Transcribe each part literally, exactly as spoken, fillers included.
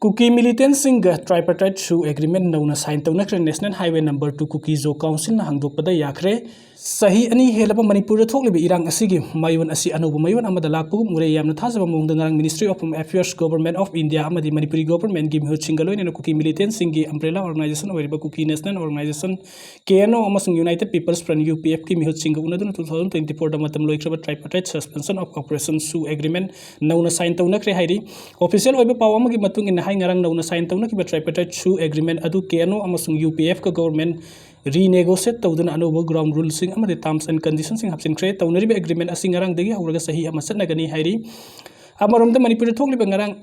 ꯀꯨꯀꯤ ꯃꯤꯂꯤꯇꯦꯟꯁꯤꯡꯒ ꯇ꯭ꯔꯥꯏꯄꯥꯔꯇꯥꯏꯠ ꯁꯨ ꯑꯦꯒ꯭ꯔꯤꯃꯦꯟ ꯅꯧꯅ ꯁꯥꯏꯟ ꯇꯧꯅꯈ꯭ꯔꯦ꯫ National highway number two Kuki Zo ꯀꯥꯎꯟꯁꯤꯜꯅ ꯍꯥꯡꯗꯣꯛꯄꯗ ꯌꯥꯈ꯭ꯔꯦ꯫ ꯆꯍꯤ ꯑꯅꯤ ꯍꯦꯜꯂꯕ ꯃꯅꯤꯄꯨꯔꯗ ꯊꯣꯛꯂꯤꯕ ꯏꯔꯥꯡ ꯑꯁꯤꯒꯤ ꯃꯥꯏꯑꯣꯟ ꯑꯁꯤ ꯑꯅꯧꯕ ꯃꯥꯏꯑꯣꯟ ꯑꯃꯗ ꯂꯥꯛꯄꯒꯨꯝ ꯎꯔꯦ꯫ ꯌꯥꯝꯅ ꯊꯥꯖꯕ ꯃꯑꯣꯡꯗ ꯉꯔꯥꯡ Ministry of Home Affairs, Government of India ꯑꯃꯗꯤ ꯃꯅꯤꯄꯨꯔꯤ ꯒꯣꯕꯔꯃꯦꯟꯒꯤ ꯃꯤꯍꯨꯠꯁꯤꯡꯒ ꯂꯣꯏꯅꯅ ꯀꯨꯀꯤ ꯃꯤꯂꯤꯇꯦꯟꯁꯤꯡꯒꯤ ꯑꯝꯕ꯭ꯔꯦꯂꯥ ꯑꯣꯔꯒꯅꯥꯏꯖꯦꯁꯟ ꯑꯣꯏꯔꯤꯕ ꯀꯨꯀꯤ ꯅꯦꯁꯅꯦꯜ ꯑꯣꯔꯒꯅꯥꯏꯖꯦꯁꯟ, ꯀꯦ ꯑꯦꯟ ꯑꯣ, ꯑꯃꯁꯨꯡ United People's Front, U P ꯑꯦꯐꯀꯤ ꯃꯤꯍꯨꯠꯁꯤꯡꯒ ꯎꯅꯗꯨꯅ two thousand twenty fourꯗ ꯃꯇꯝ ꯂꯣꯏꯈ꯭ꯔꯕ tripartite suspension of operation ꯁꯨ ꯑꯦꯒ꯭ꯔꯤꯃꯦꯟ ꯅꯧꯅ ꯁꯥꯏꯟ ꯇꯧꯅꯈ꯭ꯔꯦ ꯍꯥꯏꯔꯤ꯫ ꯑꯣꯐꯤꯁꯤꯌꯦꯜ ꯑꯣꯏꯕ ꯄꯥꯎ ꯑꯃꯒꯤ ꯃꯇꯨꯡ ꯏꯟꯅ ꯍꯥꯏ, ꯉꯔꯥꯡ ꯅꯧꯅ ꯁꯥꯏꯟ ꯇꯧꯅꯈꯤꯕ tripartite ꯁꯨ ꯑꯦꯒ꯭ꯔꯤꯃꯦꯟ ꯑꯗꯨ ꯀꯦ ꯑꯦꯟ ꯑꯣ ꯑꯃꯁꯨꯡ ꯌꯨ ꯄꯤ ꯑꯦꯐꯀ ꯒꯣꯕꯔꯃꯦꯟ ꯔꯤꯅꯦꯒꯣꯁꯤꯌꯦꯠ ꯇꯧꯗꯨꯅ ꯑꯅꯧꯕ ꯒ꯭ꯔꯥꯎꯟ ꯔꯨꯜꯁꯤꯡ ꯑꯃꯗꯤ ꯇꯔꯝꯁ ꯑꯦꯟ ꯀꯟꯗꯤꯁꯟꯁꯤꯡ ꯍꯥꯞꯆꯤꯟꯈ꯭ꯔꯦ꯫ ꯇꯧꯅꯔꯤꯕ ꯑꯦꯒ꯭ꯔꯤꯃꯦꯟ ꯑꯁꯤ ꯉꯔꯥꯡꯗꯒꯤ ꯍꯧꯔꯒ ꯆꯍꯤ ꯑꯃ ꯆꯠꯅꯒꯅꯤ ꯍꯥꯏꯔꯤ꯫ ꯑꯃꯔꯣꯝꯗ ꯃꯅꯤꯄꯨꯔꯗ ꯊꯣꯛꯂꯤꯕ ꯉꯔꯥꯡ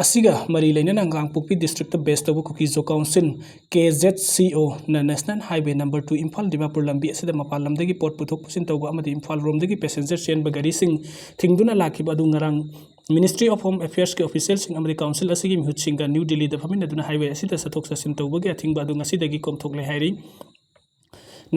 ꯑꯁꯤꯒ ꯃꯔꯤ ꯂꯩꯅꯅ ꯀꯥꯡꯄꯣꯛꯄꯤ ꯗꯤꯁꯇ꯭ꯔꯤꯛꯇ ꯕꯦꯁ ꯇꯧꯕ ꯀꯨꯀꯤ ꯖꯣ council, K Z C on national highway number two Imphal Dimapur ꯂꯝꯕꯤ ꯑꯁꯤꯗ ꯃꯄꯥꯟ ꯂꯝꯗꯒꯤ ꯄꯣꯠ ꯄꯨꯊꯣꯛ ꯄꯨꯁꯤꯟ ꯇꯧꯕ ꯑꯃꯗꯤ ꯏꯝꯐꯥꯜ ꯔꯣꯝꯗꯒꯤ ꯄꯦꯁꯦꯟꯖꯔ ꯆꯦꯟꯕ ꯒꯥꯔꯤꯁꯤꯡ ꯊꯤꯡꯗꯨꯅ ꯂꯥꯛꯈꯤꯕ ꯑꯗꯨ ꯉꯔꯥꯡ Ministry of Home Affairsꯀꯤ ꯑꯣꯐꯤꯁꯤꯌꯦꯜꯁꯤꯡ ꯑꯃꯗꯤ ꯀꯥꯎꯟꯁꯤꯜ ꯑꯁꯤꯒꯤ ꯃꯤꯍꯨꯠꯁꯤꯡꯒ ꯅ꯭ꯌꯨ ꯗꯤꯜꯂꯤꯗ ꯐꯝꯃꯤꯟꯅꯗꯨꯅ ꯍꯥꯏꯋꯦ ꯑꯁꯤꯗ ꯆꯠꯊꯣꯛ ꯆꯠꯁꯤꯟ ꯇꯧꯕꯒꯤ ꯑꯊꯤꯡꯕ ꯑꯗꯨ ꯉꯁꯤꯗꯒꯤ ꯀꯣꯝꯊꯣꯛꯂꯦ ꯍꯥꯏꯔꯤ꯫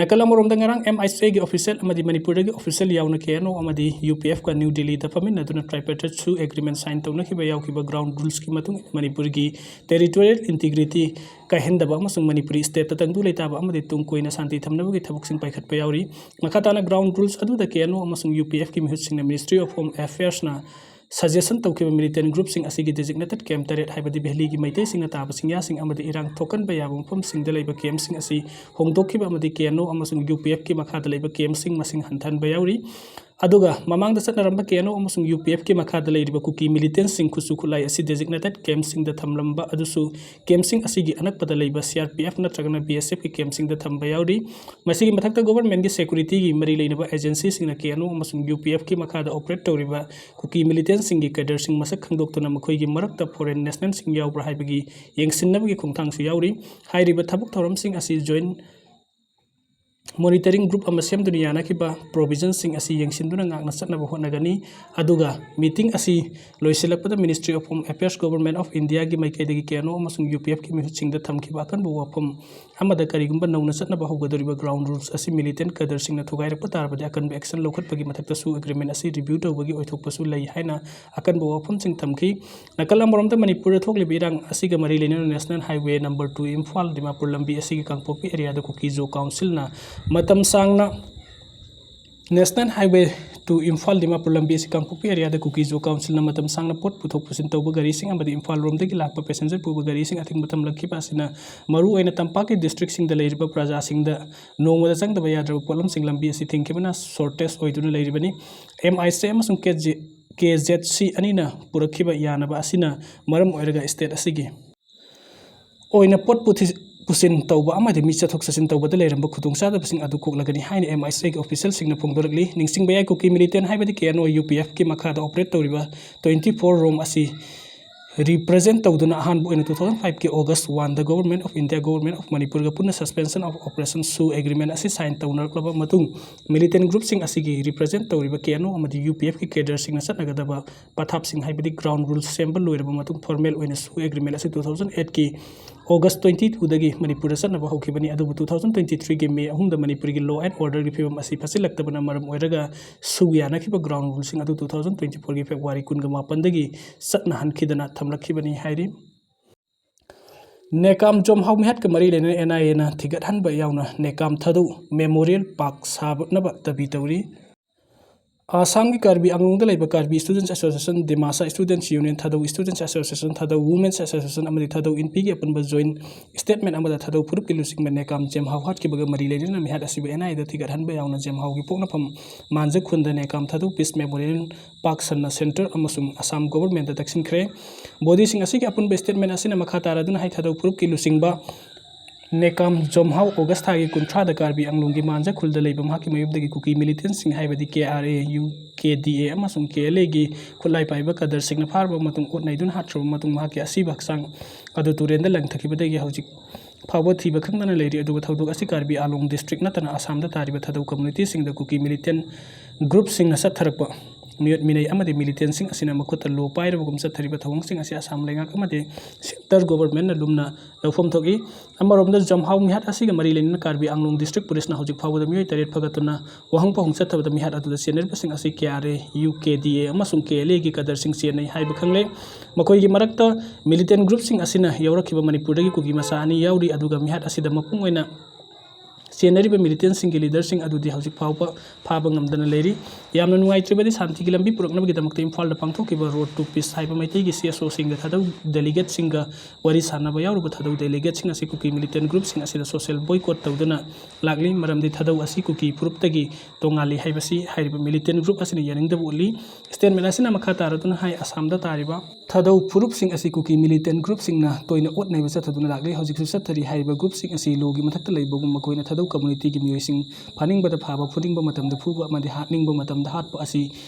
ꯅꯥꯀꯜ ꯑꯃꯔꯣꯝꯗ ꯉꯔꯥꯡ ꯑꯦꯝ ꯑꯥꯏ ꯑꯦꯁ ꯑꯦꯒꯤ ꯑꯣꯐꯤꯁꯤꯌꯦꯜ ꯑꯃꯗꯤ ꯃꯅꯤꯄꯨꯔꯗꯒꯤ ꯑꯣꯐꯤꯁꯤꯌꯦꯜ ꯌꯥꯎꯅ ꯀꯦ ꯑꯦꯟ ꯑꯣ ꯑꯃꯗꯤ ꯌꯨ ꯄꯤ ꯑꯦꯐꯀ ꯅ꯭ꯌꯨ ꯗꯤꯜꯂꯤꯗ ꯐꯝꯃꯤꯟꯅꯗꯨꯅ tripartite ꯁꯨ ꯑꯦꯒ꯭ꯔꯤꯃꯦꯟ ꯁꯥꯏꯟ ꯇꯧꯅꯈꯤꯕ ꯌꯥꯎꯈꯤꯕ ꯒ꯭ꯔꯥꯎꯟ ꯔꯨꯜꯁꯀꯤ ꯃꯇꯨꯡ ꯏꯟꯅ ꯃꯅꯤꯄꯨꯔꯒꯤ ꯇꯦꯔꯤꯇꯣꯔꯤꯌꯦꯜ ꯏꯟꯇꯤꯒ꯭ꯔꯤꯇꯤ ꯀꯥꯏꯍꯟꯗꯕ ꯑꯃꯁꯨꯡ ꯃꯅꯤꯄꯨꯔꯤ ꯁ꯭ꯇꯦꯠꯇ ꯇꯪꯗꯨ ꯂꯩꯇꯥꯕ ꯑꯃꯗꯤ ꯇꯨꯡ ꯀꯣꯏꯅ ꯁꯥꯟꯇꯤ ꯊꯝꯅꯕꯒꯤ ꯊꯕꯛꯁꯤꯡ ꯄꯥꯏꯈꯠꯄ ꯌꯥꯎꯔꯤ꯫ ꯃꯈꯥ ꯇꯥꯅ ꯒ꯭ꯔꯥꯎꯟ ꯔꯨꯜꯁ ꯑꯗꯨꯗ ꯀꯦ ꯑꯦꯟ ꯑꯣ ꯑꯃꯁꯨꯡ ꯌꯨ ꯄꯤ ꯑꯦꯐꯀꯤ ꯃꯤꯍꯨꯠꯁꯤꯡꯅ Ministry of Home Affairsꯅ ꯁꯖꯦꯁꯟ ꯇꯧꯈꯤꯕ ꯃꯤꯂꯤꯇꯦꯟ ꯒ꯭ꯔꯨꯞꯁꯤꯡ ꯑꯁꯤꯒꯤ ꯗꯤꯖꯤꯒꯅꯦꯇꯦꯠ ꯀꯦꯝꯞ ꯇꯔꯦꯠ, ꯍꯥꯏꯕꯗꯤ ꯚꯦꯂꯤꯒꯤ ꯃꯩꯇꯩꯁꯤꯡꯅ ꯇꯥꯕ ꯆꯤꯡꯌꯥꯁꯤꯡ ꯑꯃꯗꯤ ꯏꯔꯥꯡ ꯊꯣꯛꯍꯟꯕ ꯌꯥꯕ ꯃꯐꯝꯁꯤꯡꯗ ꯂꯩꯕ ꯀꯦꯝꯞꯁꯤꯡ ꯑꯁꯤ ꯍꯣꯡꯗꯣꯛꯈꯤꯕ ꯑꯃꯗꯤ ꯀꯦ ꯑꯦꯟ ꯑꯣ ꯑꯃꯁꯨꯡ ꯌꯨ ꯄꯤ ꯑꯦꯐꯀꯤ ꯃꯈꯥꯗ ꯂꯩꯕ ꯀꯦꯝꯞꯁꯤꯡ ꯃꯁꯤꯡ ꯍꯟꯊꯍꯟꯕ ꯌꯥꯎꯔꯤ꯫ ꯑꯗꯨꯒ ꯃꯃꯥꯡꯗ ꯆꯠꯅꯔꯝꯕ ꯀꯦ ꯑꯦꯟ ꯑꯣ ꯑꯃꯁꯨꯡ ꯌꯨ ꯄꯤ ꯑꯦꯐꯀꯤ ꯃꯈꯥꯗ ꯂꯩꯔꯤꯕ ꯀꯨꯀꯤ ꯃꯤꯂꯤꯇꯦꯟꯁꯤꯡ ꯈꯨꯠꯁꯨ ꯈꯨꯠꯂꯥꯏ ꯑꯁꯤ ꯗꯤꯖꯤꯒꯅꯦꯇꯦꯠ ꯀꯦꯝꯞꯁꯤꯡꯗ ꯊꯝꯂꯝꯕ ꯑꯗꯨꯁꯨ ꯀꯦꯝꯞꯁꯤꯡ ꯑꯁꯤꯒꯤ ꯑꯅꯛꯄꯗ ꯂꯩꯕ ꯁꯤ ꯑꯥꯔ ꯄꯤ ꯑꯦꯐ ꯅꯠꯇ꯭ꯔꯒꯅ ꯕꯤ ꯑꯦꯁ ꯑꯦꯐꯀꯤ ꯀꯦꯝꯞꯁꯤꯡꯗ ꯊꯝꯕ ꯌꯥꯎꯔꯤ꯫ ꯃꯁꯤꯒꯤ ꯃꯊꯛꯇ ꯒꯣꯕꯔꯃꯦꯟꯒꯤ ꯁꯦꯀ꯭ꯌꯨꯔꯤꯇꯤꯒꯤ ꯃꯔꯤ ꯂꯩꯅꯕ ꯑꯦꯖꯦꯟꯁꯤꯁꯤꯡꯅ ꯀꯦ ꯑꯦꯟ ꯑꯣ ꯑꯃꯁꯨꯡ ꯌꯨ ꯄꯤ ꯑꯦꯐꯀꯤ ꯃꯈꯥꯗ ꯑꯣꯄꯔꯦꯠ ꯇꯧꯔꯤꯕ ꯀꯨꯀꯤ ꯃꯤꯂꯤꯇꯦꯟꯁꯤꯡꯒꯤ ꯀꯦꯗꯔꯁꯤꯡ ꯃꯁꯛ ꯈꯪꯗꯣꯛꯇꯨꯅ ꯃꯈꯣꯏꯒꯤ ꯃꯔꯛꯇ ꯐꯣꯔꯦꯟ ꯅꯦꯁꯅꯦꯜꯁꯤꯡ ꯌꯥꯎꯕ꯭ꯔꯥ ꯍꯥꯏꯕꯒꯤ ꯌꯦꯡꯁꯤꯟꯅꯕꯒꯤ ꯈꯣꯡꯊꯥꯡꯁꯨ ꯌꯥꯎꯔꯤ꯫ ꯍꯥꯏꯔꯤꯕ ꯊꯕꯛ ꯊꯧꯔꯝꯁꯤꯡ ꯑꯁꯤ ꯖꯣꯏꯟꯠ ꯃꯣꯅꯤꯇꯔꯤꯡ ꯒ꯭ꯔꯨꯞ ꯑꯃ ꯁꯦꯝꯗꯨꯅ ꯌꯥꯅꯈꯤꯕ ꯄ꯭ꯔꯣꯚꯤꯖꯟꯁꯤꯡ ꯑꯁꯤ ꯌꯦꯡꯁꯤꯟꯗꯨꯅ ꯉꯥꯛꯅ ꯆꯠꯅꯕ ꯍꯣꯠꯅꯒꯅꯤ꯫ ꯑꯗꯨꯒ ꯃꯤꯇꯤꯡ ꯑꯁꯤ ꯂꯣꯏꯁꯤꯜꯂꯛꯄꯗ Ministry of Home Affairs, Government of Indiaꯒꯤ ꯃꯥꯏꯀꯩꯗꯒꯤ ꯀꯦ ꯑꯦꯟ ꯑꯣ ꯑꯃꯁꯨꯡ ꯌꯨ ꯄꯤ ꯑꯦꯐꯀꯤ ꯃꯤꯍꯨꯠꯁꯤꯡꯗ ꯊꯝꯈꯤꯕ ꯑꯀꯟꯕ ꯋꯥꯐꯝ ꯑꯃꯗ ꯀꯔꯤꯒꯨꯝꯕ ꯅꯧꯅ ꯆꯠꯅꯕ ꯍꯧꯒꯗꯧꯔꯤꯕ ground rules ꯑꯁꯤ militant cadreꯁꯤꯡꯅ ꯊꯨꯒꯥꯏꯔꯛꯄ ꯇꯥꯔꯕꯗꯤ ꯑꯀꯟꯕ action ꯂꯧꯈꯠꯄꯒꯤ ꯃꯊꯛꯇꯁꯨ agreement ꯑꯁꯤ review ꯇꯧꯕꯒꯤ ꯑꯣꯏꯊꯣꯛꯄꯁꯨ ꯂꯩ ꯍꯥꯏꯅ ꯑꯀꯟꯕ ꯋꯥꯐꯝꯁꯤꯡ ꯊꯝꯈꯤ꯫ ꯅꯥꯀꯜ ꯑꯃꯔꯣꯝꯗ ꯃꯅꯤꯄꯨꯔꯗ ꯊꯣꯛꯂꯤꯕ ꯏꯔꯥꯡ ꯑꯁꯤꯒ ꯃꯔꯤ ꯂꯩꯅꯅ National Highway number two Imphal Dimapur ꯂꯝꯕꯤ ꯑꯁꯤꯒꯤ ꯀꯥꯡꯄꯣꯛꯄꯤ areaꯗ ꯀꯨꯀꯤ-ꯖꯣ councilꯅ ꯃꯇꯝ ꯁꯥꯡꯅ National Highway two Imphal Dimapur ꯂꯝꯕꯤ ꯑꯁꯤ ꯀꯥꯡꯄꯣꯛꯄꯤ areaꯗ ꯀꯨꯀꯤ-ꯖꯣ councilꯅ ꯃꯇꯝ ꯁꯥꯡꯅ ꯄꯣꯠ ꯄꯨꯊꯣꯛ ꯄꯨꯁꯤꯟ ꯇꯧꯕ ꯒꯥꯔꯤꯁꯤꯡ ꯑꯃꯗꯤ ꯏꯝꯐꯥꯜ ꯂꯣꯝꯗꯒꯤ ꯂꯥꯛꯄ passenger ꯄꯨꯕ ꯒꯥꯔꯤꯁꯤꯡ ꯑꯊꯤꯡꯕ ꯊꯝꯂꯛꯈꯤꯕ ꯑꯁꯤꯅ ꯃꯔꯨꯑꯣꯏꯅ ꯇꯝꯄꯥꯛꯀꯤ districtꯁꯤꯡꯗ ꯂꯩꯔꯤꯕ ꯄ꯭ꯔꯖꯥꯁꯤꯡꯗ ꯅꯣꯡꯃꯗ ꯆꯪꯗꯕ ꯌꯥꯗ꯭ꯔꯕ ꯄꯣꯠꯂꯝꯁꯤꯡ ꯂꯝꯕꯤ ꯑꯁꯤ ꯊꯤꯡꯈꯤꯕꯅ shortage ꯑꯣꯏꯗꯨꯅ ꯂꯩꯔꯤꯕꯅꯤ꯫ MIC ꯑꯃꯁꯨꯡ KZC ꯑꯅꯤꯅ ꯄꯨꯔꯛꯈꯤꯕ ꯌꯥꯅꯕ ꯑꯁꯤꯅ ꯃꯔꯝ ꯑꯣꯏꯔꯒ state ꯑꯁꯤꯒꯤ ꯑꯣꯏꯅ ꯄꯣꯠ ꯄꯨꯊꯤ-, ꯄꯨꯁꯤꯟ ꯇꯧꯕ ꯑꯃꯗꯤ ꯃꯤ ꯆꯠꯊꯣꯛ ꯆꯠꯁꯤꯟ ꯇꯧꯕꯗ ꯂꯩꯔꯝꯕ ꯈꯨꯗꯣꯡꯆꯥꯗꯕꯁꯤꯡ ꯑꯗꯨ ꯀꯣꯛꯂꯒꯅꯤ ꯍꯥꯏꯅ MICꯒꯤ officialꯁꯤꯡꯅ ꯐꯣꯡꯗꯣꯔꯛꯂꯤ꯫ ꯅꯤꯡꯁꯤꯡꯕ ꯌꯥꯏ, ꯀꯨꯀꯤ militant ꯍꯥꯏꯕꯗꯤ KNO UPFꯀꯤ ꯃꯈꯥꯗ operate ꯇꯧꯔꯤꯕ twenty-four ROM ꯑꯁꯤ represent ꯇꯧꯗꯨꯅ ꯑꯍꯥꯟꯕ ꯑꯣꯏꯅ two thousand fiveꯀꯤ August oneꯗ Government of India, Government of ꯃꯅꯤꯄꯨꯔꯒ ꯄꯨꯟꯅ suspension of operation ꯁꯨ agreement ꯑꯁꯤ sign ꯇꯧꯅꯔꯛꯂꯕ ꯃꯇꯨꯡ, militant groupꯁꯤꯡ ꯑꯁꯤꯒꯤ represent ꯇꯧꯔꯤꯕ KNO ꯑꯃꯗꯤ UPFꯀꯤ cadreꯁꯤꯡꯅ ꯆꯠꯅꯒꯗꯕ ꯄꯊꯥꯞꯁꯤꯡ ꯍꯥꯏꯕꯗꯤ ground rules ꯁꯦꯝꯕ ꯂꯣꯏꯔꯕ ꯃꯇꯨꯡ formal ꯑꯣꯏꯅ ꯁꯨ agreement ꯑꯁꯤ two thousand eightꯀꯤ August twenty twoꯗꯒꯤ ꯃꯅꯤꯄꯨꯔꯗ ꯆꯠꯅꯕ ꯍꯧꯈꯤꯕꯅꯤ꯫ ꯑꯗꯨꯕꯨ two thousand twenty threeꯒꯤ May ꯑꯍꯨꯝꯗ ꯃꯅꯤꯄꯨꯔꯒꯤ law and orderꯒꯤ ꯐꯤꯕꯝ ꯑꯁꯤ ꯐꯠꯆꯤꯜꯂꯛꯇꯕꯅ ꯃꯔꯝ ꯑꯣꯏꯔꯒ ꯁꯨ ꯌꯥꯅꯈꯤꯕ ground ruleꯁꯤꯡ ꯑꯗꯨ two thousand twenty fourꯒꯤ February ꯀꯨꯟꯒ ꯃꯥꯄꯟꯗꯒꯤ ꯆꯠꯅꯍꯟꯈꯤꯗꯅ ꯊꯝꯂꯛꯈꯤꯕꯅꯤ ꯍꯥꯏꯔꯤ꯫ ꯅꯦꯀꯥꯝ ꯖꯣꯝꯍꯥꯎ ꯃꯤꯍꯥꯠꯀ ꯃꯔꯤ ꯂꯩꯅꯅ NIAꯅ ꯊꯤꯒꯠꯍꯟꯕ ꯌꯥꯎꯅ ꯅꯦꯀꯥꯝ ꯊꯥꯗꯧ Memorial Park ꯁꯥꯕꯅꯕ ꯗꯥꯕꯤ ꯇꯧꯔꯤ꯫ ꯑꯁꯥꯝꯒꯤ ꯀꯥꯔꯕꯤ ꯑꯪꯂꯣꯡꯗ ꯂꯩꯕ ꯀꯥꯔꯕꯤ Students Association, Dimasa Students Union, ꯊꯥꯗꯧ Students Association, ꯊꯥꯗꯧ Women's Association ꯑꯃꯗꯤ ꯊꯥꯗꯧ ꯏꯟꯄꯤꯒꯤ ꯑꯄꯨꯟꯕ joint statement ꯑꯃꯗ ꯊꯥꯗꯧ ꯐꯨꯔꯨꯞꯀꯤ ꯂꯨꯆꯤꯡꯕ ꯅꯦꯀꯥꯝ ꯖꯦꯝꯍꯥꯎ ꯍꯥꯠꯈꯤꯕꯒ ꯃꯔꯤ ꯂꯩꯅꯅ ꯃꯤꯍꯥꯠ ꯑꯁꯤꯕꯨ NIAꯗ ꯊꯤꯒꯠꯍꯟꯕ ꯌꯥꯎꯅ ꯖꯦꯝꯍꯥꯎꯒꯤ ꯄꯣꯛꯅꯐꯝ ꯃꯥꯟꯖ ꯈꯨꯟꯗ ꯅꯦꯀꯥꯝ ꯊꯥꯗꯧ Peace Memorial Park ꯁꯟꯅ centre ꯑꯃꯁꯨꯡ ꯑꯁꯥꯝ governmentꯇ ꯇꯛꯁꯤꯟꯈ꯭ꯔꯦ꯫ Bodyꯁꯤꯡ ꯑꯁꯤꯒꯤ ꯑꯄꯨꯟꯕ statement ꯑꯁꯤꯅ ꯃꯈꯥ ꯇꯥꯔꯗꯨꯅ ꯍꯥꯏ ꯊꯥꯗꯧ ꯐꯨꯔꯨꯞꯀꯤ ꯂꯨꯆꯤꯡꯕ ꯅꯦꯀꯥꯝ ꯖꯣꯝꯍꯥꯎ August ꯊꯥꯒꯤ ꯀꯨꯟꯊ꯭ꯔꯥꯗ ꯀꯥꯔꯕꯤ ꯑꯪꯂꯣꯡꯒꯤ ꯃꯥꯟꯖ ꯈꯨꯜꯗ ꯂꯩꯕ ꯃꯍꯥꯛꯀꯤ ꯃꯌꯨꯝꯗꯒꯤ ꯀꯨꯀꯤ militantꯁꯤꯡ ꯍꯥꯏꯕꯗꯤ KRA, UKDA ꯑꯃꯁꯨꯡ KLAꯒꯤ ꯈꯨꯠꯂꯥꯏ ꯄꯥꯏꯕ cadreꯁꯤꯡꯅ ꯐꯥꯔꯕ ꯃꯇꯨꯡ ꯑꯣꯠ ꯅꯩꯗꯨꯅ ꯍꯥꯠꯈ꯭ꯔꯕ ꯃꯇꯨꯡ ꯃꯍꯥꯛꯀꯤ ꯑꯁꯤꯕ ꯍꯛꯆꯥꯡ ꯑꯗꯨ ꯇꯨꯔꯦꯟꯗ ꯂꯪꯊꯈꯤꯕꯗꯒꯤ ꯍꯧꯖꯤꯛ ꯐꯥꯎꯕ ꯊꯤꯕ ꯈꯪꯗꯅ ꯂꯩꯔꯤ꯫ ꯑꯗꯨꯒ ꯊꯧꯗꯣꯛ ꯑꯁꯤ ꯀꯥꯔꯕꯤ ꯑꯪꯂꯣꯡ district ꯅꯠꯇꯅ ꯑꯁꯥꯝꯗ ꯇꯥꯔꯤꯕ ꯊꯥꯗꯧ communityꯁꯤꯡꯗ ꯀꯨꯀꯤ militant groupꯁꯤꯡꯅ ꯆꯠꯊꯔꯛꯄ ꯃꯤꯑꯣꯠ ꯃꯤꯅꯩ ꯑꯃꯗꯤ ꯃꯤꯂꯤꯇꯦꯟꯁꯤꯡ ꯑꯁꯤꯅ ꯃꯈꯨꯠꯇ ꯂꯣ ꯄꯥꯏꯔꯕꯒꯨꯝ ꯆꯠꯊꯔꯤꯕ ꯊꯧꯑꯣꯡꯁꯤꯡ ꯑꯁꯤ ꯑꯁꯥꯝ ꯂꯩꯉꯥꯛ ꯑꯃꯗꯤ ꯁꯦꯟꯇꯔ ꯒꯣꯚꯔꯟꯃꯦꯟꯠꯅ ꯂꯨꯝꯅ ꯂꯧꯐꯝ ꯊꯣꯛꯏ꯫ ꯑꯃꯔꯣꯝꯗ ꯖꯝꯍꯥꯎ ꯃꯤꯍꯥꯠ ꯑꯁꯤꯒ ꯃꯔꯤ ꯂꯩꯅꯅ ꯀꯥꯔꯕꯤ ꯑꯪꯂꯣꯡ ꯗꯤꯁꯇ꯭ꯔꯤꯛ ꯄꯨꯂꯤꯁꯅ ꯍꯧꯖꯤꯛ ꯐꯥꯎꯕꯗ ꯃꯤꯑꯣꯏ ꯇꯔꯦꯠ ꯐꯒꯠꯇꯨꯅ ꯋꯥꯍꯪ ꯄꯥꯎꯍꯪ ꯆꯠꯊꯕꯗ ꯃꯤꯍꯥꯠ ꯑꯗꯨꯗ ꯆꯦꯟꯅꯔꯤꯕꯁꯤꯡ ꯑꯁꯤ ꯀꯦ ꯑꯥꯔ ꯑꯦ, ꯌꯨ ꯀꯦ ꯗꯤ ꯑꯦ ꯑꯃꯁꯨꯡ ꯀꯦ ꯑꯦꯜ ꯑꯦꯒꯤ ꯀꯗꯔꯁꯤꯡ ꯆꯦꯟꯅꯩ ꯍꯥꯏꯕ ꯈꯪꯂꯦ꯫ ꯃꯈꯣꯏꯒꯤ ꯃꯔꯛꯇ ꯃꯤꯂꯤꯇꯦꯟ ꯒ꯭ꯔꯨꯞꯁꯤꯡ ꯑꯁꯤꯅ ꯌꯥꯎꯔꯛꯈꯤꯕ ꯃꯅꯤꯄꯨꯔꯗꯒꯤ ꯀꯨꯀꯤ ꯃꯆꯥ ꯑꯅꯤ ꯌꯥꯎꯔꯤ, ꯑꯗꯨꯒ ꯃꯤꯍꯥꯠ ꯑꯁꯤꯗ ꯃꯄꯨꯡ ꯑꯣꯏꯅ ꯆꯦꯟꯅꯔꯤꯕ ꯃꯤꯂꯤꯇꯦꯟꯁꯤꯡꯒꯤ ꯂꯤꯗꯔꯁꯤꯡ ꯑꯗꯨꯗꯤ ꯍꯧꯖꯤꯛ ꯐꯥꯎꯕ ꯐꯥꯕ ꯉꯝꯗꯅ ꯂꯩꯔꯤ꯫ ꯌꯥꯝꯅ ꯅꯨꯡꯉꯥꯏꯇ꯭ꯔꯕꯗꯤ ꯁꯥꯟꯇꯤꯒꯤ ꯂꯝꯕꯤ ꯄꯨꯔꯛꯅꯕꯒꯤꯗꯃꯛꯇ ꯏꯝꯐꯥꯜꯗ ꯄꯥꯡꯊꯣꯛꯈꯤꯕ ꯔꯣꯗ ꯇꯨ ꯄꯤꯁ ꯍꯥꯏꯕ ꯃꯩꯇꯩꯒꯤ ꯁꯤ ꯑꯦꯁ ꯑꯣꯁꯤꯡꯒ ꯊꯥꯗꯧ ꯗꯦꯂꯤꯒꯦꯠꯁꯤꯡꯒ ꯋꯥꯔꯤ ꯁꯥꯟꯅꯕ ꯌꯥꯎꯔꯨꯕ ꯊꯥꯗꯧ ꯗꯦꯂꯤꯒꯦꯠꯁꯤꯡ ꯑꯁꯤ ꯀꯨꯀꯤ ꯃꯤꯂꯤꯇꯦꯟ ꯒ꯭ꯔꯨꯞꯁꯤꯡ ꯑꯁꯤꯗ ꯁꯣꯁꯤꯌꯦꯜ ꯕꯣꯏꯀꯣꯠ ꯇꯧꯗꯨꯅ ꯂꯥꯛꯂꯤ꯫ ꯃꯔꯝꯗꯤ ꯊꯥꯗꯧ ꯑꯁꯤ ꯀꯨꯀꯤ ꯐꯨꯔꯨꯞꯇꯒꯤ ꯇꯣꯉꯥꯜꯂꯤ ꯍꯥꯏꯕꯁꯤ ꯍꯥꯏꯔꯤꯕ ꯃꯤꯂꯤꯇꯦꯟ ꯒ꯭ꯔꯨꯞ ꯑꯁꯤꯅ ꯌꯥꯅꯤꯡꯗꯕ ꯎꯠꯂꯤ꯫ ꯁ꯭ꯇꯦꯠꯃꯦꯟ ꯑꯁꯤꯅ ꯃꯈꯥ ꯇꯥꯔꯗꯨꯅ ꯍꯥꯏ, ꯑꯁꯥꯝꯗ ꯇꯥꯔꯤꯕ ꯊꯥꯗꯧ ꯐꯨꯔꯨꯞꯁꯤꯡ ꯑꯁꯤ ꯀꯨꯀꯤ ꯃꯤꯂꯤꯇꯦꯟ ꯒ꯭ꯔꯨꯞꯁꯤꯡꯅ ꯇꯣꯏꯅ ꯑꯣꯠ ꯅꯩꯕ ꯆꯠꯊꯗꯨꯅ ꯂꯥꯛꯂꯤ꯫ ꯍꯧꯖꯤꯛꯁꯨ ꯆꯠꯊꯔꯤ꯫ ꯍꯥꯏꯔꯤꯕ ꯒ꯭ꯔꯨꯞꯁꯤꯡ ꯑꯁꯤ ꯂꯣꯒꯤ ꯃꯊꯛꯇ ꯂꯩꯕꯒꯨꯝ ꯃꯈꯣꯏꯅ ꯊꯥꯗꯧ ꯀꯝꯃꯨꯅꯤꯇꯤꯒꯤ ꯃꯤꯑꯣꯏꯁꯤꯡ ꯐꯥꯅꯤꯡꯕꯗ ꯐꯥꯕ, ꯐꯨꯅꯤꯡꯕ ꯃꯇꯝꯗ ꯐꯨꯕ ꯑꯃꯗꯤ ꯍꯥꯠꯅꯤꯡꯕ ꯃꯇꯝꯗ ꯍꯥꯠꯄ ꯑꯁꯤ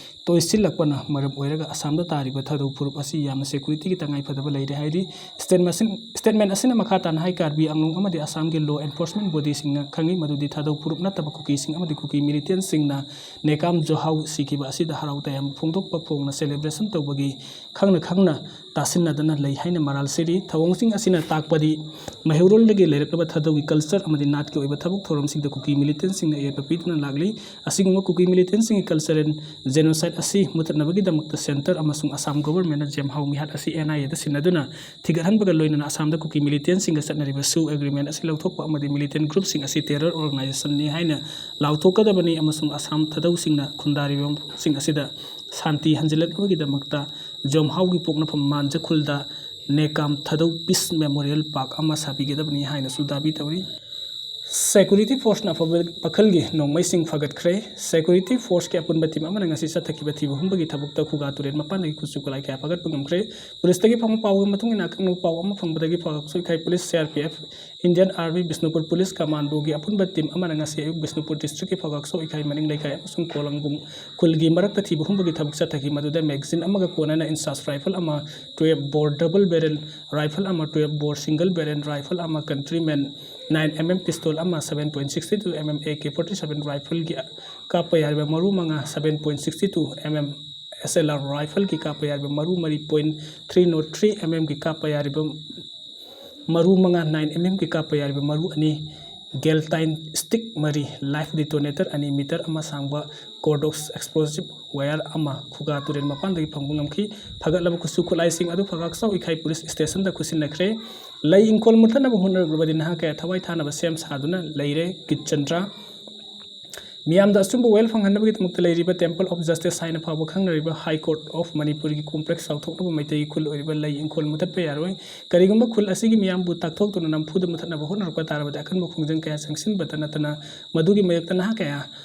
ꯇꯣꯏꯁꯤꯜꯂꯛꯄꯅ ꯃꯔꯝ ꯑꯣꯏꯔꯒ ꯑꯁꯥꯝꯗ ꯇꯥꯔꯤꯕ ꯊꯥꯗꯧ ꯐꯨꯔꯨꯞ ꯑꯁꯤ ꯌꯥꯝꯅ ꯁꯦꯀ꯭ꯌꯨꯔꯤꯇꯤꯒꯤ ꯇꯉꯥꯏꯐꯗꯕ ꯂꯩꯔꯦ ꯍꯥꯏꯔꯤ꯫ ꯁ꯭ꯇꯦꯠꯃꯦꯟ ꯑꯁꯤꯟ-, ꯁ꯭ꯇꯦꯠꯃꯦꯟ ꯑꯁꯤꯅ ꯃꯈꯥ ꯇꯥꯅ ꯍꯥꯏ, ꯀꯥꯔꯕꯤ ꯑꯪꯂꯣꯡ ꯑꯃꯗꯤ ꯑꯁꯥꯝꯒꯤ ꯂꯣ ꯑꯦꯟꯐꯣꯔꯁꯃꯦꯟ ꯕꯣꯗꯤꯁꯤꯡꯅ ꯈꯪꯏ ꯃꯗꯨꯗꯤ ꯊꯥꯗꯧ ꯐꯨꯔꯨꯞ ꯅꯠꯇꯕ ꯀꯨꯀꯤꯁꯤꯡ ꯑꯃꯗꯤ ꯀꯨꯀꯤ ꯃꯤꯂꯤꯇꯦꯟꯁꯤꯡꯅ ꯅꯦꯀꯥꯝ ꯖꯣꯍꯥꯎ ꯁꯤꯈꯤꯕ ꯑꯁꯤꯗ ꯍꯔꯥꯎ ꯇꯌꯥꯝꯕ ꯐꯣꯡꯗꯣꯛꯄ ꯐꯣꯡꯅ ꯁꯦꯂꯦꯕ꯭ꯔꯦꯁꯟ ꯇꯧꯕꯒꯤ ꯈꯪꯅ ꯈꯪꯅ ꯇꯥꯁꯤꯟꯅꯗꯅ ꯂꯩ ꯍꯥꯏꯅ ꯃꯔꯥꯜ ꯁꯤꯔꯤ꯫ ꯊꯧꯑꯣꯡꯁꯤꯡ ꯑꯁꯤꯅ ꯇꯥꯛꯄꯗꯤ ꯃꯩꯍꯧꯔꯣꯜꯗꯒꯤ ꯂꯩꯔꯛꯂꯕ ꯊꯥꯗꯧꯒꯤ ꯀꯜꯆꯔ ꯑꯃꯗꯤ ꯅꯥꯠꯀꯤ ꯑꯣꯏꯕ ꯊꯕꯛ ꯊꯧꯔꯝꯁꯤꯡꯗ ꯀꯨꯀꯤ ꯃꯤꯂꯤꯇꯦꯟꯁꯤꯡꯅ ꯑꯌꯦꯠꯄ ꯄꯤꯗꯨꯅ ꯂꯥꯛꯂꯤ꯫ ꯑꯁꯤꯒꯨꯝꯕ ꯀꯨꯀꯤ ꯃꯤꯂꯤꯇꯦꯟꯁꯤꯡꯒꯤ ꯀꯜꯆꯔꯦꯜ ꯖꯦꯅꯣꯁꯥꯏꯠ ꯑꯁꯤ ꯃꯨꯊꯠꯅꯕꯒꯤꯗꯃꯛꯇ ꯁꯦꯟꯇꯔ ꯑꯃꯁꯨꯡ ꯑꯁꯥꯝ ꯒꯣꯚꯔꯟꯃꯦꯟꯠꯅ ꯖꯦꯝꯍꯥꯎ ꯃꯤꯍꯥꯠ ꯑꯁꯤ ꯑꯦꯟ ꯑꯥꯏ ꯑꯦꯗ ꯁꯤꯟꯅꯗꯨꯅ ꯊꯤꯒꯠꯍꯟꯕꯒ ꯂꯣꯏꯅꯅ ꯑꯁꯥꯝꯗ ꯀꯨꯀꯤ ꯃꯤꯂꯤꯇꯦꯟꯁꯤꯡꯒ ꯆꯠꯅꯔꯤꯕ ꯁꯨ ꯑꯦꯒ꯭ꯔꯤꯃꯦꯟꯠ ꯑꯁꯤ ꯂꯧꯊꯣꯛꯄ ꯑꯃꯗꯤ ꯃꯤꯂꯤꯇꯦꯟ ꯒ꯭ꯔꯨꯞꯁꯤꯡ ꯑꯁꯤ ꯇꯦꯔꯔ ꯑꯣꯔꯒꯅꯥꯏꯖꯦꯁꯟꯅꯤ ꯍꯥꯏꯅ ꯂꯥꯎꯊꯣꯛꯀꯗꯕꯅꯤ ꯑꯃꯁꯨꯡ ꯑꯁꯥꯝ ꯊꯥꯗꯧꯁꯤꯡꯅ ꯈꯨꯟꯗꯥꯔꯤꯕ ꯃꯐꯝꯁꯤꯡ ꯑꯁꯤꯗ ꯁꯥꯟꯇꯤ ꯍꯟꯖꯤꯜꯂꯛꯅꯕꯒꯤꯗꯃꯛꯇ ꯖꯣꯝꯍꯥꯎꯒꯤ ꯄꯣꯛꯅꯐꯝ ꯃꯥꯟꯖꯈꯨꯜꯗ ꯅꯦꯀꯥꯝ ꯊꯥꯗꯧ ꯄꯤꯁ ꯃꯦꯃꯣꯔꯤꯌꯦꯜ ꯄꯥꯔꯛ ꯑꯃ ꯁꯥꯕꯤꯒꯗꯕꯅꯤ ꯍꯥꯏꯅꯁꯨ ꯗꯥꯕꯤ ꯇꯧꯔꯤ꯫ ꯁꯦꯀ꯭ꯌꯨꯔꯤꯇꯤ ꯐꯣꯔꯁꯅ ꯑꯐꯕ ꯃꯈꯜꯒꯤ ꯅꯣꯡꯃꯩꯁꯤꯡ ꯐꯒꯠꯈ꯭ꯔꯦ꯫ ꯁꯦꯀ꯭ꯌꯨꯔꯤꯇꯤ ꯐꯣꯔꯁꯀꯤ ꯑꯄꯨꯟꯕ ꯇꯤꯝ ꯑꯃꯅ ꯉꯁꯤ ꯆꯠꯊꯈꯤꯕ ꯊꯤꯕ ꯍꯨꯝꯕꯒꯤ ꯊꯕꯛꯇ ꯈꯨꯒꯥ ꯇꯨꯔꯦꯜ ꯃꯄꯥꯟꯗꯒꯤ ꯈꯨꯠꯁꯨ ꯈꯨꯠꯂꯥꯏ ꯀꯌꯥ ꯐꯒꯠꯄ ꯉꯝꯈ꯭ꯔꯦ꯫ ꯄꯨꯂꯤꯁꯇꯒꯤ ꯐꯪꯕ ꯄꯥꯎꯒꯤ ꯃꯇꯨꯡ ꯏꯟꯅ, ꯑꯀꯛꯅꯕ ꯄꯥꯎ ꯑꯃ ꯐꯪꯕꯗꯒꯤ ꯐꯥꯎꯔꯛꯄꯁꯨ ꯏꯀꯥꯏ police, C R P F, Indian army, Bishnupur police ꯀꯃꯥꯟꯗꯣꯒꯤ ꯑꯄꯨꯟꯕ ꯇꯤꯝ ꯑꯃꯅ ꯉꯁꯤ ꯑꯌꯨꯛ ꯕꯤꯁꯅꯨꯄꯨꯔ ꯗꯤꯁꯇ꯭ꯔꯤꯛꯀꯤ ꯐꯥꯎꯒꯥꯛꯁꯣ ꯏꯀꯥꯏ ꯃꯅꯤꯡ ꯂꯩꯀꯥꯏ ꯑꯃꯁꯨꯡ ꯀꯣꯂꯪꯕꯨꯡ ꯈꯨꯜꯒꯤ ꯃꯔꯛꯇ ꯊꯤꯕ ꯍꯨꯝꯕꯒꯤ ꯊꯕꯛ ꯆꯠꯊꯈꯤ꯫ ꯃꯗꯨꯗ ꯃꯦꯒꯥꯖꯤꯟ ꯑꯃꯒ ꯀꯣꯟꯅꯅ ꯏꯟꯆꯥꯔꯖ ꯔꯥꯏꯐꯜ ꯑꯃ, ꯇꯨꯌꯦꯜꯐ ꯕꯣꯔ ꯗꯕꯜ ꯕꯦꯔꯦꯜ ꯔꯥꯏꯐꯜ ꯑꯃ, ꯇꯨꯌꯦꯜꯐ ꯕꯣꯔ ꯁꯤꯡꯒꯜ ꯕꯦꯔꯦꯜ ꯔꯥꯏꯐꯜ ꯑꯃ, country made nine M M pistol ꯑꯃ, seven point sixty two M M A K forty seven ꯔꯥꯏꯐꯜꯒꯤ ꯀꯥꯞꯄ ꯌꯥꯔꯤꯕ ꯃꯔꯨ ꯃꯉꯥ, seven point sixty two mm SLR rifleꯒꯤ ꯀꯥꯞꯄ ꯌꯥꯔꯤꯕ ꯃꯔꯨ ꯃꯔꯤ, point three zero three mmꯒꯤ ꯀꯥꯞꯄ ꯌꯥꯔꯤꯕ ꯃꯔꯨ ꯃꯉꯥ, nine mmꯒꯤ ꯀꯥꯞꯄ ꯌꯥꯔꯤꯕ ꯃꯔꯨ ꯑꯅꯤ, Galtine stick ꯃꯔꯤ, live detonator ꯑꯅꯤ, meter ꯑꯃ ꯁꯥꯡꯕ Cordox explosive wire ꯑꯃ ꯈꯨꯒꯥ ꯇꯨꯔꯦꯜ ꯃꯄꯥꯟꯗꯒꯤ ꯐꯪꯕ ꯉꯝꯈꯤ꯫ ꯐꯒꯠꯂꯕ ꯈꯨꯠꯁꯨ ꯈꯨꯠꯂꯥꯏꯁꯤꯡ ꯑꯗꯨ ꯐꯒꯥꯛꯆꯥꯎ ꯏꯈꯥꯏ ꯄꯨꯂꯤꯁ ꯁ꯭ꯇꯦꯁꯟꯗ ꯈꯨꯠꯁꯤꯟꯅꯈ꯭ꯔꯦ꯫ ꯂꯩ ꯏꯪꯈꯣꯜ ꯃꯨꯠꯊꯠꯅꯕ ꯍꯣꯠꯅꯔꯛꯂꯕꯗꯤ ꯅꯍꯥ ꯀꯌꯥ ꯊꯋꯥꯏ ꯊꯥꯅꯕ ꯁꯦꯝ ꯁꯥꯗꯨꯅ ꯂꯩꯔꯦ꯫ ꯒꯤꯠꯆꯟꯗ꯭ꯔ ꯃꯤꯌꯥꯝꯗ ꯑꯆꯨꯝꯕ ꯋꯥꯌꯦꯜ ꯐꯪꯍꯟꯅꯕꯒꯤꯗꯃꯛꯇ ꯂꯩꯔꯤꯕ Temple of Justice ꯍꯥꯏꯅ ꯐꯥꯎꯕ ꯈꯪꯅꯔꯤꯕ High Court of ꯃꯅꯤꯄꯨꯔꯒꯤ complex ꯆꯥꯎꯊꯣꯛꯅꯕ ꯃꯩꯇꯩꯒꯤ ꯈꯨꯜ ꯑꯣꯏꯔꯤꯕ ꯂꯩ ꯏꯪꯈꯣꯜ ꯃꯨꯠꯊꯠꯄ ꯌꯥꯔꯣꯏ꯫ ꯀꯔꯤꯒꯨꯝꯕ ꯈꯨꯜ ꯑꯁꯤꯒꯤ ꯃꯤꯌꯥꯝꯕꯨ ꯇꯥꯛꯊꯣꯛꯇꯨꯅ ꯅꯝꯐꯨꯗ ꯃꯨꯠꯊꯠꯅꯕ ꯍꯣꯠꯅꯔꯛꯄ ꯇꯥꯔꯕꯗꯤ ꯑꯀꯟꯕ ꯈꯣꯡꯖꯪ ꯀꯌꯥ ꯆꯪꯁꯤꯟꯕꯇ ꯅꯠꯇꯅ ꯃꯗꯨꯒꯤ ꯃꯥꯌꯣꯛꯇ ꯅꯍꯥ ꯀꯌꯥ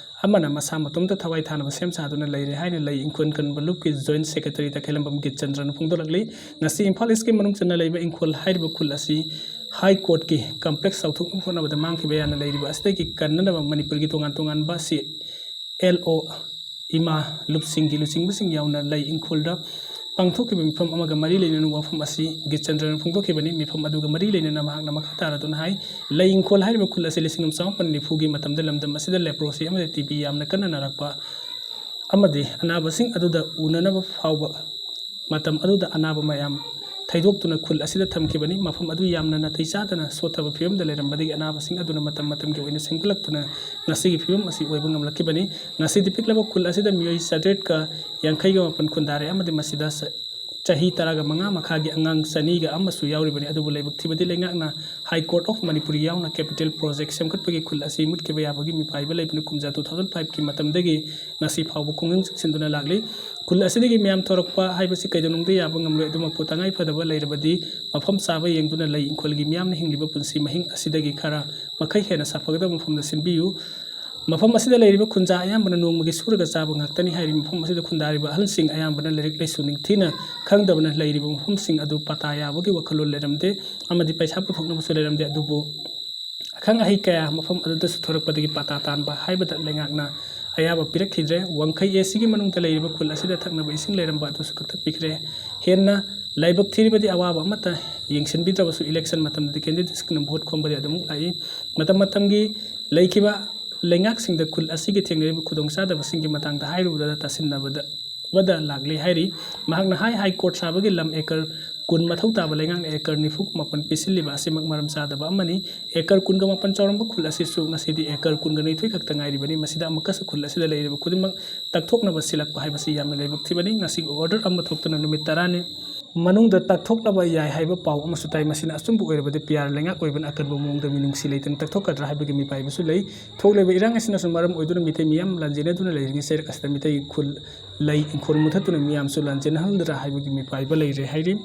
ꯑꯃꯅ ꯃꯁꯥ ꯃꯇꯣꯝꯇ ꯊꯋꯥꯏ ꯊꯥꯅꯕ ꯁꯦꯝ ꯁꯥꯗꯨꯅ ꯂꯩꯔꯦ ꯍꯥꯏꯅ ꯂꯩ ꯏꯪꯈꯣꯜ ꯀꯟꯕ ꯂꯨꯞꯀꯤ Joint Secretary ꯇꯈꯦꯜꯂꯝꯕꯝ ꯒꯤꯠꯆꯟꯗ꯭ꯔꯅ ꯐꯣꯡꯗꯣꯔꯛꯂꯤ꯫ ꯉꯁꯤ ꯏꯝꯐꯥꯜ ꯏꯁꯀꯤ ꯃꯅꯨꯡ ꯆꯟꯅ ꯂꯩꯕ ꯏꯪꯈꯣꯜ ꯍꯥꯏꯔꯤꯕ ꯈꯨꯜ ꯑꯁꯤ High Courtꯀꯤ complex ꯆꯥꯎꯊꯣꯛꯅꯕ ꯍꯣꯠꯅꯕꯗ ꯃꯥꯡꯈꯤꯕ ꯌꯥꯅ ꯂꯩꯔꯤꯕ ꯑꯁꯤꯗꯒꯤ ꯀꯟꯅꯅꯕ ꯃꯅꯤꯄꯨꯔꯒꯤ ꯇꯣꯉꯥꯟ ꯇꯣꯉꯥꯟꯕ ꯁꯤ ꯑꯦꯜ ꯑꯣ, ꯏꯃꯥ, ꯂꯨꯞꯁꯤꯡꯒꯤ ꯂꯨꯆꯤꯡꯕꯁꯤꯡ ꯌꯥꯎꯅ ꯂꯩ ꯏꯪꯈꯣꯜꯗ ꯄꯥꯡꯊꯣꯛꯈꯤꯕ ꯃꯤꯐꯝ ꯑꯃꯒ ꯃꯔꯤ ꯂꯩꯅꯅ ꯋꯥꯐꯝ ꯑꯁꯤ ꯒꯤꯠꯆꯟꯗ꯭ꯔꯅ ꯐꯣꯡꯗꯣꯛꯈꯤꯕꯅꯤ꯫ ꯃꯤꯐꯝ ꯑꯗꯨꯒ ꯃꯔꯤ ꯂꯩꯅꯅ ꯃꯍꯥꯛꯅ ꯃꯈꯥ ꯇꯥꯔꯗꯨꯅ ꯍꯥꯏ, ꯂꯩ ꯏꯪꯈꯣꯜ ꯍꯥꯏꯔꯤꯕ ꯈꯨꯜ ꯑꯁꯤ ꯂꯤꯁꯤꯡ ꯑꯃ ꯆꯃꯥꯄꯟ ꯅꯤꯐꯨꯒꯤ ꯃꯇꯝꯗ ꯂꯝꯗꯝ ꯑꯁꯤꯗ leprosy ꯑꯃꯗꯤ ꯇꯤ ꯕꯤ ꯌꯥꯝꯅ ꯀꯟꯅ ꯅꯥꯔꯛꯄ ꯑꯃꯗꯤ ꯑꯅꯥꯕꯁꯤꯡ ꯑꯗꯨꯗ ꯎꯅꯅꯕ ꯐꯥꯎꯕ ꯃꯇꯝ ꯑꯗꯨꯗ ꯑꯅꯥꯕ ꯃꯌꯥꯝ ꯊꯩꯗꯣꯛꯇꯨꯅ ꯈꯨꯜ ꯑꯁꯤꯗ ꯊꯝꯈꯤꯕꯅꯤ꯫ ꯃꯐꯝ ꯑꯗꯨ ꯌꯥꯝꯅ ꯅꯥꯇꯩ ꯆꯥꯗꯅ ꯁꯣꯠꯊꯕ ꯐꯤꯕꯝꯗ ꯂꯩꯔꯝꯕꯗꯒꯤ ꯑꯅꯥꯕꯁꯤꯡ ꯑꯗꯨꯅ ꯃꯇꯝ ꯃꯇꯝꯒꯤ ꯑꯣꯏꯅ ꯁꯦꯝꯒꯠꯂꯛꯇꯨꯅ ꯉꯁꯤꯒꯤ ꯐꯤꯕꯝ ꯑꯁꯤ ꯑꯣꯏꯕ ꯉꯝꯂꯛꯈꯤꯕꯅꯤ꯫ ꯉꯁꯤꯗꯤ ꯄꯤꯛꯂꯕ ꯈꯨꯜ ꯑꯁꯤꯗ ꯃꯤꯑꯣꯏ ꯆꯥꯇ꯭ꯔꯦꯠꯀ ꯌꯥꯡꯈꯩꯒ ꯃꯥꯄꯟ ꯈꯨꯟꯗꯥꯔꯦ ꯑꯃꯗꯤ ꯃꯁꯤꯗ ꯆ-, ꯆꯍꯤ ꯇꯔꯥꯒ ꯃꯉꯥ ꯃꯈꯥꯒꯤ ꯑꯉꯥꯡ ꯆꯅꯤꯒ ꯑꯃꯁꯨ ꯌꯥꯎꯔꯤꯕꯅꯤ꯫ ꯑꯗꯨꯕꯨ ꯂꯥꯏꯕꯛ ꯊꯤꯕꯗꯤ ꯂꯩꯉꯥꯛꯅ High Court of ꯃꯅꯤꯄꯨꯔ ꯌꯥꯎꯅ capital project ꯁꯦꯝꯒꯠꯄꯒꯤ ꯈꯨꯜ ꯑꯁꯤ ꯃꯨꯠꯈꯤꯕ ꯌꯥꯕꯒꯤ ꯃꯤꯄꯥꯏꯕ ꯂꯩꯕꯅ ꯀꯨꯝꯖꯥ two thousand fiveꯀꯤ ꯃꯇꯝꯗꯒꯤ ꯉꯁꯤ ꯐꯥꯎꯕ ꯈꯣꯡꯖꯪ ꯆꯪꯁꯤꯟꯗꯨꯅ ꯂꯥꯛꯂꯤ꯫ ꯈꯨꯜ ꯑꯁꯤꯗꯒꯤ ꯃꯤꯌꯥꯝ ꯊꯣꯔꯛꯄ ꯍꯥꯏꯕꯁꯤ ꯀꯩꯗꯧꯅꯨꯡꯗ ꯌꯥꯕ ꯉꯝꯂꯣꯏ꯫ ꯑꯗꯨꯃꯛꯄꯨ ꯇꯉꯥꯏ ꯐꯗꯕ ꯂꯩꯔꯕꯗꯤ ꯃꯐꯝ ꯆꯥꯕ ꯌꯦꯡꯗꯨꯅ ꯂꯩ ꯏꯪꯈꯣꯜꯒꯤ ꯃꯤꯌꯥꯝꯅ ꯍꯤꯡꯂꯤꯕ ꯄꯨꯟꯁꯤ ꯃꯍꯤꯡ ꯑꯁꯤꯗꯒꯤ ꯈꯔ ꯃꯈꯩ ꯍꯦꯟꯅ ꯁꯥꯐꯒꯗꯕ ꯃꯐꯝꯗ ꯁꯤꯟꯕꯤꯌꯨ꯫ ꯃꯐꯝ ꯑꯁꯤꯗ ꯂꯩꯔꯤꯕ ꯈꯨꯟꯖꯥ ꯑꯌꯥꯝꯕꯅ ꯅꯣꯡꯃꯒꯤ ꯁꯨꯔꯒ ꯆꯥꯕ ꯉꯥꯛꯇꯅꯤ ꯍꯥꯏꯔꯤ꯫ ꯃꯐꯝ ꯑꯁꯤꯗ ꯈꯨꯟꯗꯥꯔꯤꯕ ꯑꯍꯜꯁꯤꯡ ꯑꯌꯥꯝꯕꯅ ꯂꯥꯏꯔꯤꯛ ꯂꯥꯏꯁꯨ ꯅꯤꯡꯊꯤꯅ ꯈꯪꯗꯕꯅ ꯂꯩꯔꯤꯕ ꯃꯐꯝꯁꯤꯡ ꯑꯗꯨ ꯄꯇꯥ ꯌꯥꯕꯒꯤ ꯋꯥꯈꯜꯂꯣꯟ ꯂꯩꯔꯝꯗꯦ ꯑꯃꯗꯤ ꯄꯩꯁꯥ ꯄꯨꯊꯣꯛꯅꯕꯁꯨ ꯂꯩꯔꯝꯗꯦ꯫ ꯑꯗꯨꯕꯨ ꯑꯈꯪ ꯑꯍꯩ ꯀꯌꯥ ꯃꯐꯝ ꯑꯗꯨꯗꯁꯨ ꯊꯣꯔꯛꯄꯗꯒꯤ ꯄꯇꯥ ꯇꯥꯟꯕ ꯍꯥꯏꯕꯗ ꯂꯩꯉꯥꯛꯅ ꯑꯌꯥꯕ ꯄꯤꯔꯛꯈꯤꯗ꯭ꯔꯦ꯫ ꯋꯥꯡꯈꯩ ꯑꯦ ꯁꯤꯒꯤ ꯃꯅꯨꯡꯗ ꯂꯩꯔꯤꯕ ꯈꯨꯜ ꯑꯁꯤꯗ ꯊꯛꯅꯕ ꯏꯁꯤꯡ ꯂꯩꯔꯝꯕ ꯑꯗꯨꯁꯨ ꯀꯛꯊꯠꯄꯤꯈ꯭ꯔꯦ꯫ ꯍꯦꯟꯅ ꯂꯥꯏꯕꯛ ꯊꯤꯔꯤꯕꯗꯤ ꯑꯋꯥꯕ ꯑꯃꯠꯇ ꯌꯦꯡꯁꯤꯟꯕꯤꯗ꯭ꯔꯕꯁꯨ election ꯃꯇꯝꯗꯗꯤ candidateꯁꯤꯡꯅ vote ꯈꯣꯝꯕꯗꯤ ꯑꯗꯨꯃꯛ ꯂꯥꯛꯏ꯫ ꯃꯇꯝ ꯃꯇꯝꯒꯤ ꯂꯩꯈꯤꯕ ꯂꯩꯉꯥꯛꯁꯤꯡꯗ ꯈꯨꯜ ꯑꯁꯤꯒꯤ ꯊꯦꯡꯅꯔꯤꯕ ꯈꯨꯗꯣꯡꯆꯥꯗꯕꯁꯤꯡꯒꯤ ꯃꯇꯥꯡꯗ ꯍꯥꯏꯔꯨꯕꯗ ꯇꯥꯁꯤꯟꯅꯕꯗ ꯂꯥꯛꯂꯤ ꯍꯥꯏꯔꯤ꯫ ꯃꯍꯥꯛꯅ ꯍꯥꯏ, ꯍꯥꯏ ꯀꯣꯔꯠ ꯁꯥꯕꯒꯤ ꯂꯝ ꯑꯦꯀꯔ ꯀꯨꯟ ꯃꯊꯧ ꯇꯥꯕ ꯂꯩꯉꯥꯛꯅ ꯑꯦꯀꯔ ꯅꯤꯐꯨ ꯃꯥꯄꯟ ꯄꯤꯁꯤꯜꯂꯤꯕ ꯑꯁꯤꯃꯛ ꯃꯔꯝ ꯆꯥꯗꯕ ꯑꯃꯅꯤ꯫ ꯑꯦꯀꯔ ꯀꯨꯟꯒ ꯃꯥꯄꯟ ꯆꯥꯎꯔꯝꯕ ꯈꯨꯜ ꯑꯁꯤꯁꯨ ꯉꯁꯤꯗꯤ ꯑꯦꯀꯔ ꯀꯨꯟꯒ ꯅꯤꯊꯣꯏ ꯈꯛꯇ ꯉꯥꯏꯔꯤꯕꯅꯤ꯫ ꯃꯁꯤꯗ ꯑꯃꯨꯛꯀꯁꯨ ꯈꯨꯜ ꯑꯁꯤꯗ ꯂꯩꯔꯤꯕ ꯈꯨꯗꯤꯡꯃꯛ ꯇꯛꯊꯣꯛꯅꯕ ꯁꯤꯜꯂꯛꯄ ꯍꯥꯏꯕꯁꯤ ꯌꯥꯝꯅ ꯂꯥꯏꯕꯛ ꯊꯤꯕꯅꯤ꯫ ꯉꯁꯤ ꯑꯣꯔꯗꯔ ꯑꯃ ꯊꯣꯛꯇꯨꯅ ꯅꯨꯃꯤꯠ ꯇꯔꯥꯅꯤ ꯃꯅꯨꯡꯗ ꯇꯛꯊꯣꯛꯂꯕ ꯌꯥꯏ ꯍꯥꯏꯕ ꯄꯥꯎ ꯑꯃꯁꯨ ꯇꯥꯏ꯫ ꯃꯁꯤꯅ ꯑꯆꯨꯝꯕ ꯑꯣꯏꯔꯕꯗꯤ ꯄꯤ ꯑꯥꯔ ꯂꯩꯉꯥꯛ ꯑꯣꯏꯕꯅ ꯑꯀꯟꯕ ꯃꯑꯣꯡꯗ ꯃꯤꯅꯨꯡꯁꯤ ꯂꯩꯇꯅ ꯇꯛꯊꯣꯛꯀꯗ꯭ꯔꯥ ꯍꯥꯏꯕꯒꯤ ꯃꯤꯄꯥꯏꯕꯁꯨ ꯂꯩ꯫ ꯊꯣꯛꯂꯤꯕ ꯏꯔꯥꯡ ꯑꯁꯤꯅꯁꯨ ꯃꯔꯝ ꯑꯣꯏꯗꯨꯅ ꯃꯤꯇꯩ ꯃꯤꯌꯥꯝ ꯂꯥꯟꯖꯦꯟꯅꯗꯨꯅ ꯂꯩꯔꯤꯉꯩ ꯆꯩꯔꯛ ꯑꯁꯤꯗ ꯃꯤꯇꯩ ꯈꯨꯜ ꯂꯩ ꯏꯪꯈꯣꯜ ꯃꯨꯊꯠꯇꯨꯅ ꯃꯤꯌꯥꯝꯁꯨ ꯂꯥꯟꯖꯦꯟꯅꯍꯜꯂꯗ꯭ꯔꯥ ꯍꯥꯏꯕꯒꯤ ꯃꯤꯄꯥꯏꯕ ꯂꯩꯔꯦ ꯍꯥꯏꯔꯤ꯫